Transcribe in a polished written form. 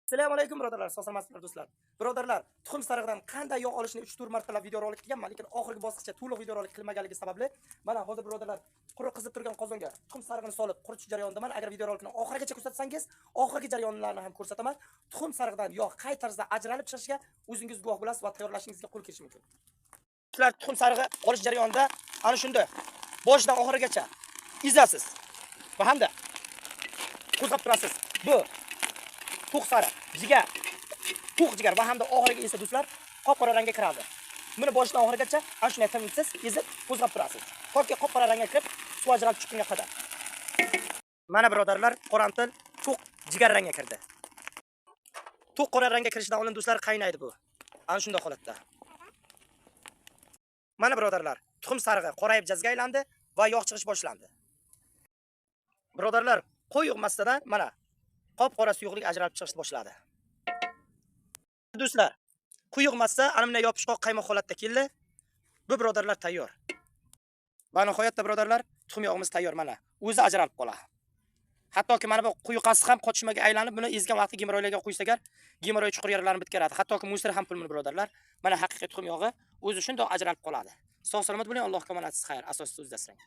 Assalomu alaykum birodarlar, sog' salomatsizlar do'stlar. Birodarlar, tuxum sarig'idan qanday yog' olishni 3-4 martalab videorolik qilganman, lekin oxirgi bosqichda to'liq videorolik qilmaganligi sababli mana hozir birodarlar quruq qizib turgan qozonga tuxum sarig'ini solib quritish jarayonidaman. Agar videorolikni oxirigacha kuzatsangiz, oxirgi jarayonlarni ham ko'rsataman. Tuxum sarig'idan yog' qay tarzda ajralib chiqishiga o'zingiz guvoh bo'lasiz va tayyorlashingizga qo'l kelishi mumkin. Sizlar tuxum sarig'i olish jarayonida ana shunda boshidan oxirigacha ezasiz va hamda qo'zg'ab turasiz. Bu to'q sariq, jigar, to'q jigar va hamda oxiriga esa do'stlar qop-qora rangga kiradi. Buni boshidan oxirigacha ana shunday tinimsiz ezib qo'zg'ab turasiz. Toki qop-qora rangga kirib, suv ajralib chiqqunga qadar. Mana birodarlar, qoramtil to'q jigar rangga kirdi. To'q qora rangga kirishidan oldin do'stlar qaynaydi bu. Ana shunday holatda. Mana birodarlar, tuxum sarig'i qorayib jazga aylandi va yog' chiqish boshlandi. Birodarlar, qo'yuq massadan mana qop-qora suyuqlik ajralib chiqish boshladi. Do'stlar, quyuq massa ana bunday yopishqoq qaymoq holatda keldi. Bu birodarlar tayyor. Va nihoyatda birodarlar, tuxum yog'imiz tayyor mana. O'zi ajralib qoladi. Hattoki mana bu quyuqasi ham qotishmaga aylanib, buni ezgan vaqtda gemoroylarga quysa agar, gemoroy chuqur yaralarini bitkaradi. Hattoki musir ham pulmini birodarlar. Mana haqiqiy tuxum yog'i o'zi shundoq ajralib qoladi. Sog' salomat bo'ling, Allohga omonatsiz xayr. Asossiz o'zida asrang.